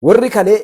Warri kalee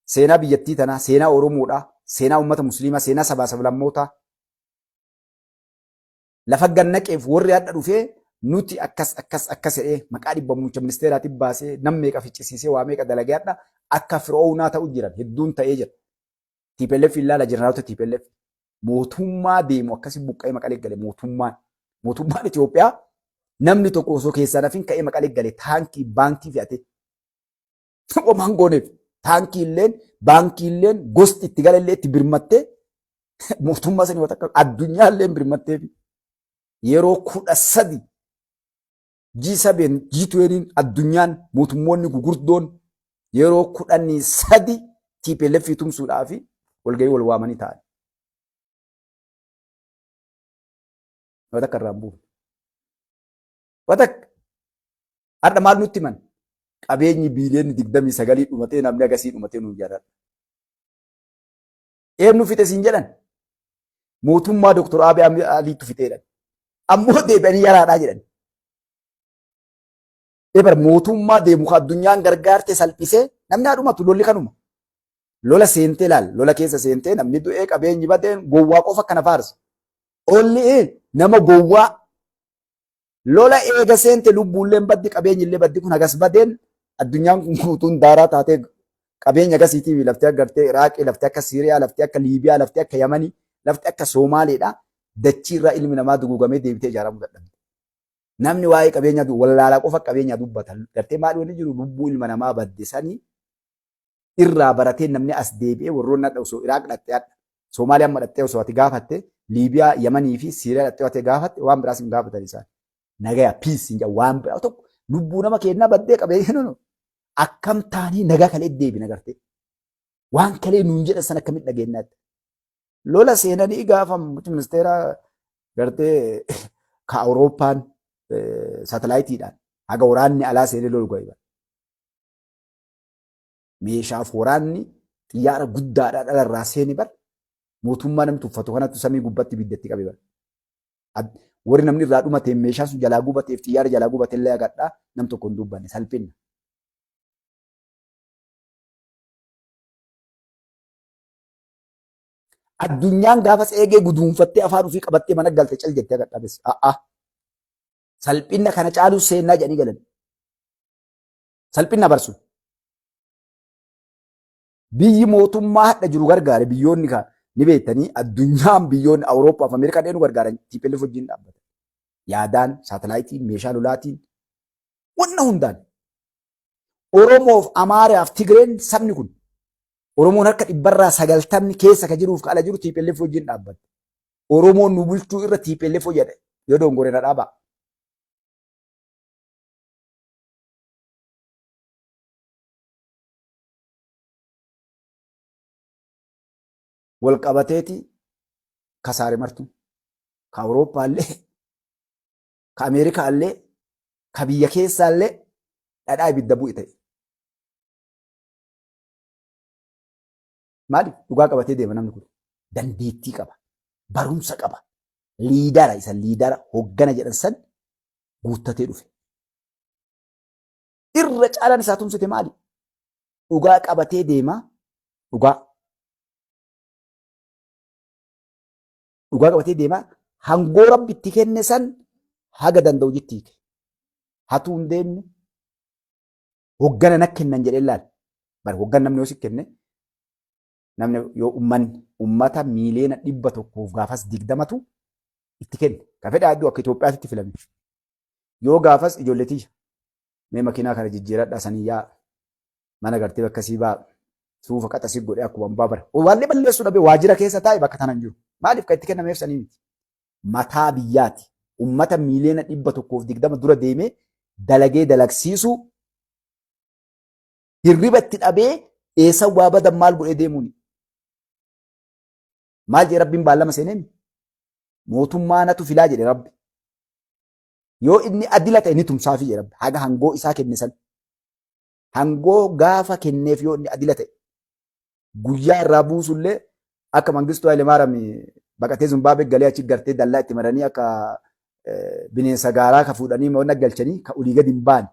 seenaa biyyattii tanaa, seenaa Oromoodhaa, seenaa uummata Musliimaa, seenaa sabaa sablammootaa lafa gannaqeef warri hadha dhufee nuti akkas akkas akkas jedhee maqaa dhibba muummicha ministeeraatiin baasee nam meeqa ficcisiisee waa meeqa dalagee hadha akka fir'oownaa ta'u jiran hedduun ta'ee jira. TPLF ilaala jeneraalota TPLF mootummaa deemu akkasi buqqa'ee maqalee gale mootummaan mootummaan Itoophiyaa namni tokko osoo keessaa nafin ka'ee maqalee gale taankii baankii fe'atee homaan gooneef taankii illeen baankii illeen gosti itti gale illee itti birmattee mootummaa sanii wata akka addunyaa illee birmattee yeroo 13 G7 G20 addunyaan mootummoonni gugurdoon yeroo 13 TPLF tumsuudhaaf walgahii wal waamanii ta'an. Wata akka irraa hin buufne. Wata har'a maal nutti himan? Qabeenyi biiliyoonni 29 dhumatee namni agasii dhumatee nuun jedhan. Eenyu fixe siin jedhan? Mootummaa Dr. Abiy Aliitu fixeedhan. Ammoo deebi'anii yaraadhaa jedhan. Ebar mootummaa deemu ka addunyaan gargaarte salphisee namni haa dhumatu lolli kanuma. Lola seentee laal lola keessa seentee namni du'ee qabeenyi badeen gowwaa qofa kana faarsa. Olli nama gowwaa lola eega seente lubbuulleen baddi qabeenyillee baddi kun hagas badeen addunyaan kun guutuun daaraa taatee qabeenya agasiitii laftee akka gartee Iraaqii laftee akka Siiriyaa laftee akka Liibiyaa laftee akka Yamanii laftee akka Soomaaleedha dachii irraa ilmi namaa duguugamee deebitee ijaaramuu dadhabde. Namni waa'ee qabeenyaa wallaalaa qofa qabeenyaa dubbata. Gartee maal wanni jiru lubbuu ilma namaa badde sanii irraa baratee namni as deebi'ee warroonni hadha osoo Iraaq dhaqxee hadha Somaaliyaa amma dhaqxee osoo ati gaafatte Liibiyaa, Yamanii fi Siiriyaa dhaqxee ati gaafatte waan biraas hin gaafatan isaan. Nagaya peace hin jedhan waan biraa tokko lubbuu nama kennaa baddee qabeenya no no. Akkam taanii nagaa kalee deebina gartee. Waan kalee nuun jedhan san akkamitti dhageenyaatti. Lola seenanii gaafa muummichi ministeera gartee ka Awurooppaan saatalaayitiidhaan haga waraanni alaa seenee lolu ga'iban. Meeshaaf waraanni xiyyaara guddaadhaan dhalarraa seene bar mootummaa namni tuffatu kanattu samii gubbatti ibidda itti qabe bar. Warri namni irraa dhumateen meeshaan sun jalaa gubateef xiyyaara jalaa gubate illee agadhaa nam tokko hin dubbanne salphinna. Addunyaan gaafas eegee guduunfattee afaan ofii qabattee mana galte cal jettee agadhaa bes. A'aa. Salphinna kana caaluu seennaa jedhanii galan. Salphinna barsu. Biyyi mootummaa hadha jiru gargaare biyyoonni kaa ni beektanii addunyaan biyyoonni Awurooppaa fi Ameerikaan eenyu gargaaran TPLF wajjin dhaabbatan. Yaadaan, saatalaayitiin, meeshaa lolaatiin, wanna hundaan. Oromoof, Amaaraaf, Tigreen sabni kun Oromoon harka dhibbarraa sagaltamni keessa ka jiruuf ka ala jiru TPLF wajjin dhaabbata. Oromoon nu bulchuu irra TPLF jedhe yoo dongore na dhaabaa. Wal qabateeti kasaare martuu. Ka Awurooppaallee, ka Ameerikaallee, ka biyya keessaallee dhadhaa ibidda bu'e ta'e. Maali? Dhugaa qabatee deema namni kun. Dandeettii qaba. Barumsa qaba. Liidara isa liidara hoggana jedhan san guuttatee dhufe. Irra caalaan isaa tumsite maali? Dhugaa qabatee deema. Dhugaa. Dhugaa qabatee deema. Hangoo rabbi itti kenne san haga danda'u jitti hiike. Hatuu hin deemne. Hoggana na kennan jedhee laal. Bari hoggan namni yoo si kenne namni yoo ummanni ummata miiliyoona dhibba tokkoof gaafas digdamatu itti kenne. Ka fedha adduu akka Itoophiyaatti filame. Yoo gaafas ijoollee tiyya mee makiinaa kana jijjiiradhaa sanii yaa mana gartee bakka sii baa suufa qaxa si godhee akkuma abbaa bara. Waallee balleessuu dhabee waajjira keessa taa'e bakka tana hin jiru. Maaliif kan itti kennameef sanii miti. Mataa biyyaati. Ummata miiliyoona 120 dura deemee dalagee dalagsiisuu hirriba itti dhabee eessa waa badan maal godhee deemuuni. Maal jedhe rabbiin baallama seeneemi? Mootummaa natu filaa jedhe rabbi. Yoo inni adila ta'e ni tumsaafi jedhe rabbi. Haga hangoo isaa kenne san. Hangoo gaafa kenneef yoo inni adila ta'e. Guyyaa irraa buusullee akka Mangistuu Hayilemaariyaam baqatee Zimbaabuwee galee achi gartee dallaa itti maranii akka bineensa gaaraa ka fuudhanii moonna galchanii ka olii gadi hin baane.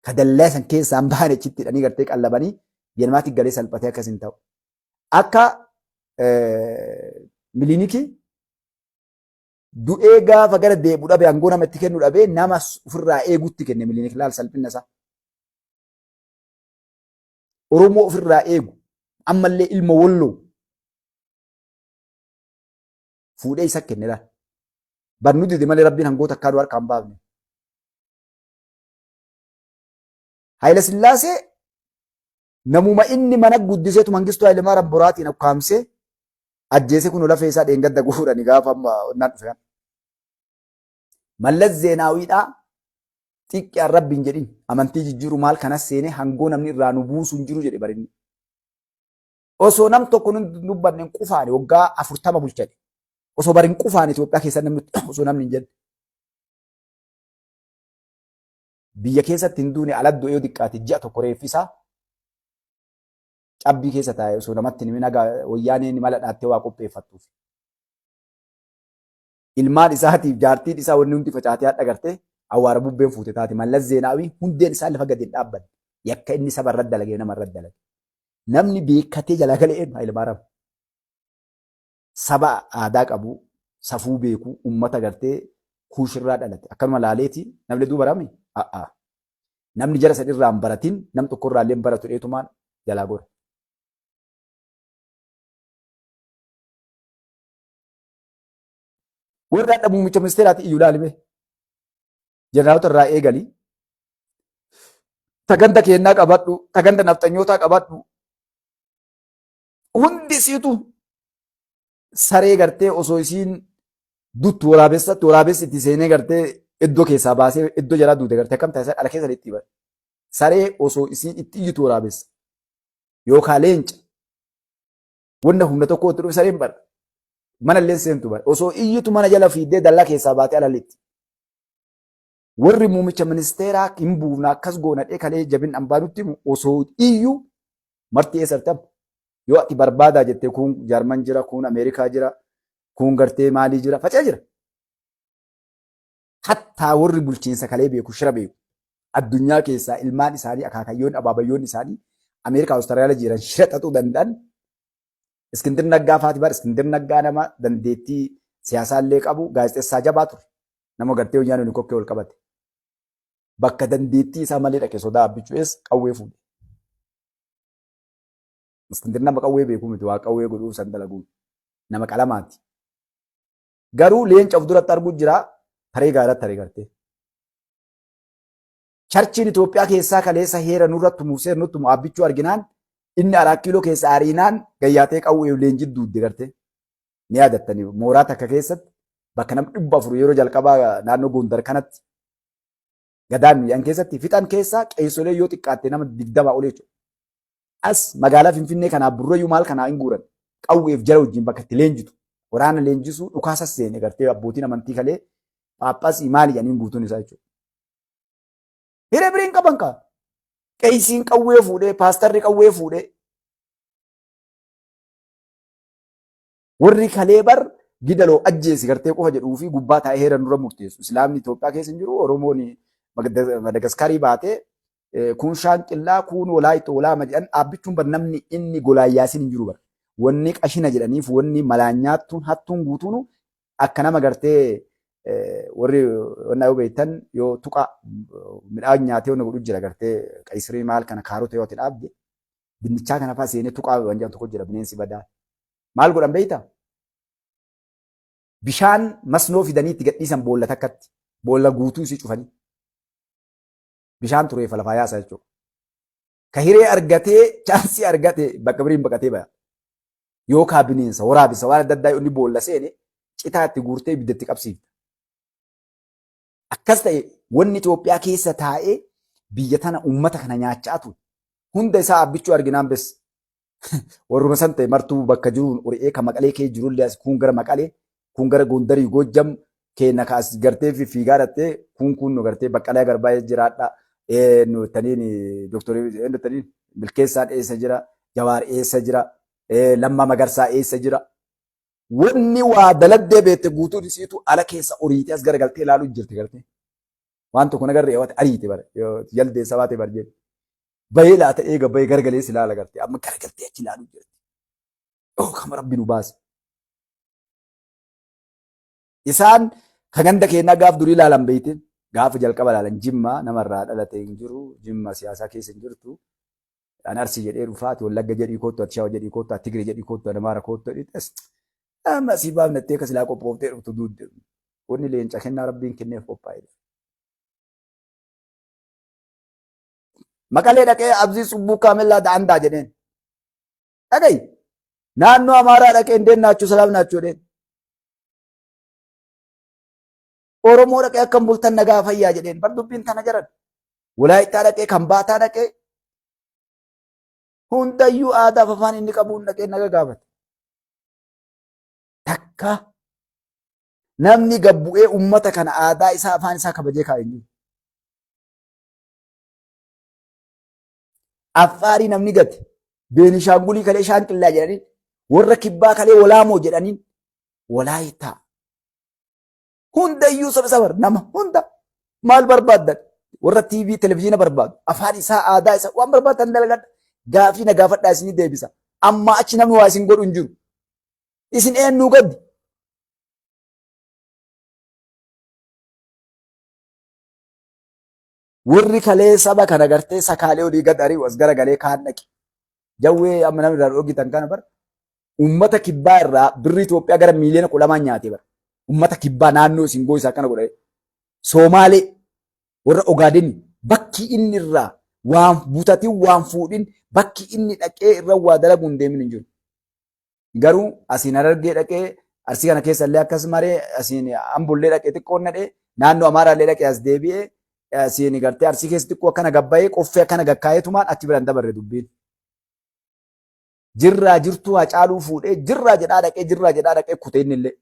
Ka dallaa san keessaa hin baane achitti hidhanii gartee qallabanii biyya namaatti galee salphatee akkas hin ta'u. Akka Milinikii du'ee gaafa gara deebi'u dhabe aangoo nama itti kennu dhabee nama ofirraa eegutti kenne Milinik laal salphina isaa. Oromoo ofirraa eegu ammallee ilma Walloo fuudhee isa kenne laal. Barnu dide malee Rabbiin hangoota akkaa nu harkaan baafne. Hayila Sillaasee namuma inni mana guddiseetu Mangistuu Hayilemaariyaam boraatiin ukkaamsee ajjeese kun lafee isaa dheengadda guurani gaafa amma onnaan dhufe kana. Mallas Zeenaawiidhaa xiqqaan Rabbi hin jedhin amantii jijjiiru maal kanas seenee hangoo namni irraa nu buusu hin jiru jedhe barinni. Osoo nam tokko nu dubbanne hin qufaane waggaa 40 bulchate. Osoo bari hin qufaane Itoophiyaa keessa namni osoo namni hin jenne. Biyya keessatti hin duune ala du'ee yoo xiqqaate ji'a tokko reeffisaa cabbii keessa taa'e osoo namatti hin himin haga wayyaaneen mala dhaattee waa qopheeffattuuf. Ilmaan isaatiif jaartiin isaa wanni hundi facaatee hadha gartee awwaara bubbeen fuute taate. Mallas Zeenaawii hundeen isaa lafa gadi hin dhaabbanne. Yakka inni saba irratti dalagee nama irratti dalage. Namni beekkatee jalaa galee eenyu Hayilamaariyaam. Saba aadaa qabu, safuu beeku, ummata gartee kuushirraa dhalate. Akkanuma laaleeti namni duuba rame? A'aa. Namni jara san irraa hin baratin nam tokko irraa illee hin baratu dheetumaan jalaa gore. Warri hadha muummicha ministeeraati iyyuu laalime. Jeneraalota irraa eegali. Taganda keennaa qabadhu, taganda nafxanyootaa qabadhu. Hundi isiitu saree gartee osoo isiin duttu waraabessatti waraabessi itti seenee gartee iddoo keessaa baasee iddoo jalaa duute gartee akkam taasisaa dhala keessa itti bara. Saree osoo isiin itti iyyitu waraabessa. Yookaan leenca. Wanna humna tokko itti dhufe sareen bara. Mana illee seentu bara. Osoo iyyitu mana jala fiiddee dallaa keessaa baatee alalitti. Warri muumicha ministeeraa hin buufna akkas goona dhee kalee jabin hambaa nutti himu osoo iyyu marti eessa argama? Yoo ati barbaadaa jettee kuun Jaarman jira, kuun Ameerikaa jira, kuun gartee maalii jira, faca'ee jira. Hattaa warri bulchiinsa kalee beeku, shira beeku. Addunyaa keessaa ilmaan isaanii, akaakayyoon, abaabayyoon isaanii Ameerikaa, Awustiraaliyaa jiran shira xaxuu danda'an. Iskindir Naggaa faati bar Iskindir Naggaa nama dandeettii siyaasaa illee qabu gaazexessaa jabaa ture. Nama gartee hojii nuyi kokkee ol qabate. Bakka dandeettii isaa malee dhaqe sodaa abbichu'ees qawwee fuudhe. Iskindir nama qawwee beeku miti waa qawwee godhuuf san dalaguun nama qalamaati. Garuu leenca of duratti arguu jira taree gaaratti taree gartee. Charchiin Itoophiyaa keessaa kaleessa heera nurratti tumuuf seera nutti tumu abbichuu arginaan inni Araat Kiiloo keessa ariinaan gayyaatee qawwee leenjii duudde gartee. Ni yaadattanii mooraa takka keessatti bakka nam 400 yeroo jalqabaa naannoo Gondar kanatti gadaa miidhan keessatti fixan keessaa qeessolee yoo xiqqaatte nama 20 ol jechuudha. As magaalaa Finfinnee kanaa Burrayyuu maal kanaa hin guuran qawweef jara wajjin bakka itti leenjitu waraana leenjisuu dhukaasa seene gartee abbootiin amantii kalee phaaphaasii maali jedhaniin guutuun isaa jechuudha. Hiree biriin qaban kaa. Qeeysiin qawwee fuudhee paastarri qawwee fuudhee warri kalee bar gidaloo ajjeesi gartee qofa jedhuu fi gubbaa taa'ee heera nurra murteessu. Islaamni Itoophiyaa keessa hin jiru Oromoon Madagaskaarii baatee kun shaanqillaa kun walaayitoo walaama jedhan dhaabbichuun bar namni inni golaayyaasin hin jiru bar. Wanni qashina jedhaniif wanni malaan nyaattuun hattuun guutuun akka nama gartee warri wanna yoo beektan yoo tuqa midhaan nyaatee wanna godhu jira gartee qayisirii maal kana kaarota yoo ati dhaabde dinnichaa kana fa'aa seenee tuqaa waan jedhan tokko jira bineensi badaa. Maal godhan beektaa? Bishaan masnoo fidanii itti gadhiisan boolla takkatti. Boolla guutuu isii cufanii. Bishaan tureefa lafaa yaasa jechuudha. Ka hiree argatee chaansii argate bakka biriin baqatee baya. Yookaa bineensa waraabessa waan adda addaa inni boolla seene citaa itti guurtee ibidda itti qabsiifta. Akkas ta'e wanni Itoophiyaa keessa taa'ee biyya tana uummata kana nyaachaa ture. Hunda isaa abbichuu arginaan bes. Warruma san ta'e martuu bakka jiruun ori'ee kan Maqalee kee jirullee as kuun gara Maqalee kuun gara Gondarii Goojjam keenya ka as gartee fiigaa dhattee kuun kuun nu gartee Baqqalaa Garbaa jiraadha. Nu taniin doktorii taniin Milkeessaan eessa jira Jawaar eessa jira Lammaa Magarsaa eessa jira. Wanni waa daladdee beekte guutuun isiitu ala keessa oriitee as garagaltee ilaaluu jirti gartee. Waan tokko nagarree yoo ariite bara jaldeessa baate bar jedhe. Bahee laata eega bahee garagalee si ilaala gartee amma garagaltee achi ilaaluu jirti. Oh, kama Rabbi nu baase. Isaan ka ganda keenyaa gaaf durii ilaalan beeyte, gaafa jalqaba ilaalan Jimma namarraa dhalate hin jiru, Jimma siyaasaa keessa hin jirtu. An Arsii jedhee dhufaa, ati Wallagga jedhii koottu, ati Shawa jedhii koottu, ati Tigire jedhii koottu, ati Amaara koottu jedhii. Amma asii baafnattee akka silaa qophooftee dhuftu duudde. Wanni leenca kennaa Rabbiin kenneef qophaa'e. Maqalee dhaqee Abzii Tsubbuu Kaamillaa Da'andaa jedheen. Dhagayi. Naannoo Amaaraa dhaqee indeen naachuu salaam naachuu jedheen. Oromoo dhaqee akkam bultan nagaa fayyaa jedheen. Bar dubbiin tana jaran. Walaayittaa dhaqee Kambaataa dhaqee hundayyuu aadaaf afaan inni qabuun dhaqee naga gaafate. Takka namni gabbu'ee ummata kana aadaa isaa afaan isaa kabajee kaa'e hin jiru. Affaarii namni gate Beenishaangulii kalee Shaanqillaa jedhaniin, warra kibbaa kalee Walaamoo jedhaniin, Walaayittaa hundayyuu saba sabar nama hunda maal barbaaddan, warra TV televizyiina barbaadu, afaan isaa aadaa isaa waan barbaaddan dalagadha, gaafii na gaafadhaa isinii deebisa. Amma achi namni waa isin godhu hin jiru. Isin eennuu gaddi? Warri kalee saba kana gartee sakaalee olii gad ari'u as garagalee kaan dhaqe. Jawwee amma namni irraa dhogitan kana bar uummata kibbaa irraa birrii Itoophiyaa gara miiliyoona 12 nyaate bar. Uummata kibbaa naannoo isin goosaa akkana godhee. Soomaalee warra Ogaadeni bakki inni irraa waan butatin waan fuudhin bakki inni dhaqee irra waa dalagu hin deemin hin jiru. Garuu asiin Harargee dhaqee, Arsii kana keessa illee akkas maree, asiin Ambollee dhaqee xiqqoon dhadhee, naannoo Amaaraallee dhaqee as deebi'ee, asiin gartee Arsii keessa xiqqoo akkana gabbayee qoffee akkana gakkaa'eetumaan achi biraan dabarre dubbiin. Jirraa jirtuu Hacaaluu fuudhee jirraa jedhaa dhaqee jirraa jedhaa dhaqee kutee inni illee.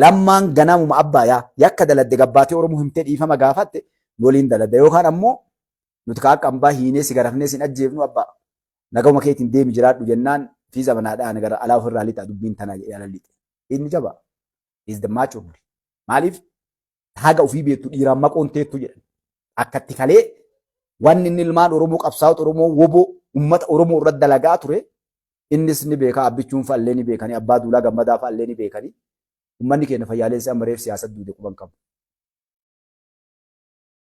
Lammaan ganamuma abbaa yaa yakka daladde gabbaatee Oromoo himtee dhiifama gaafatte waliin daladda, yookaan ammoo nuti ka akka ambaa hiinee si garafnee sin ajjeefnu, abbaa nagawuma keetiin deemi jiraadhu jennaan fi zamanaadhaan gara alaa ofirraa lixa dubbiin tanaa jedhee ala lixe. Inni jabaa. Is the matured. Maaliif haga ofii beektu dhiiraan maqoon teettu jedhan. Akkatti kalee wanni inni ilmaan Oromoo, qabsaa'ota Oromoo, woboo uummata Oromoo irratti dalagaa ture innis ni beekaa, Abbichuun fa'allee ni beekanii, Abbaa Duulaa Gammadaa fa'allee ni beekanii. Uummanni keenya fayyaalessi amma reef siyaasa duude quban qabu.